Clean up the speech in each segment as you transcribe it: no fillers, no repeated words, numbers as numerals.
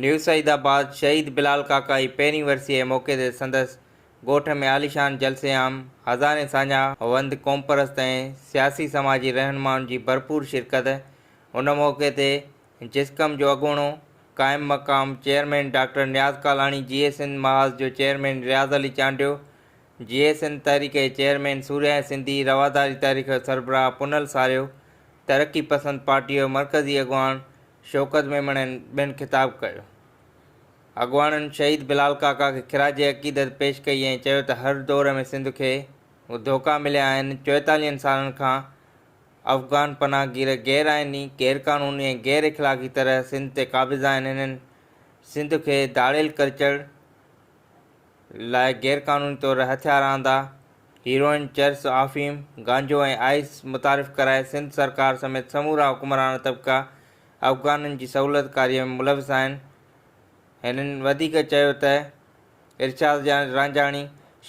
نيوسعيدآباد، شهيد بلال ڪاڪائي پهرين ورسيء جي موقعي تي سندس ڳوٺ ۾ عاليشان جلسي عام، هزارين ساڃاهه وند، قومپرست ۽ سياسي سماجي رهنمائن جي ڀرپور شرڪت، ان موقعي تي جسقم جو اڳوڻو قائم مقام چيئرمين ڊاڪٽر نياز ڪالاڻي، جيئي سنڌ محاذ جو چيئرمين رياض علي چانڊيو، جيئي سنڌ تحريڪ جي چيئرمين سورهيائي سنڌي، رواداري تحريڪ جو سربراهه پنهل ساريو، ترقي پسند پارٽيء جو مرڪزي اڳواڻ شوڪت ميمڻ ۽ ٻين خطاب ڪيو. اڳواڻن شهيد بلال ڪاڪا کي خراج عقيدت پيش ڪئي ۽ چيو ته هر دور ۾ سنڌ کي ڌوڪا مليا آهن، چوئيتاليهن سالن کان افغان پناهگير غير آئيني، غير قانوني ۽ غير اخلاقي طرح سنڌ تي قابض آهن، هنن سنڌ کي ڌاڙيل ڪلچر لاء غيرقانوني طور هٿيار آندا، هيروئن، چرس، آفيم، گانجو ۽ آئس متعارف ڪرائي سنڌ سرڪار سميت سمورا حڪمران طبقا افغانن جي سهولتڪاري ۾ ملوث آهن. هنن وڌيڪ چيو ته ارشاد رانجهاڻي،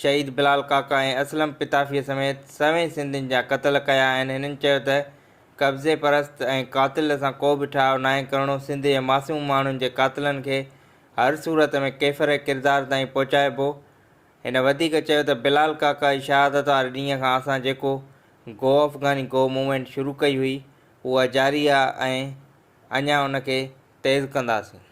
شهيد بلال ڪاڪا ۽ اسلم پتافي سميت سوين سنڌين جا قتل ڪيا آهن هنن چيو ته قبضي پرست ۽ قاتل سان ڪو به ٺاهه ناهي ڪرڻو سنڌ جي معصوم ماڻهن جي قاتلن کي هر صورت ۾ ڪيفر ڪردار تائين پهچائبو. هن وڌيڪ چيو ته بلال ڪاڪا جي شهادت واري ڏينهن کان اسان جيڪو گو افغاني گو موومينٽ شروع ڪئي هئي اها جاري آ ۽ اڃا ان کي تيز ڪنداسين.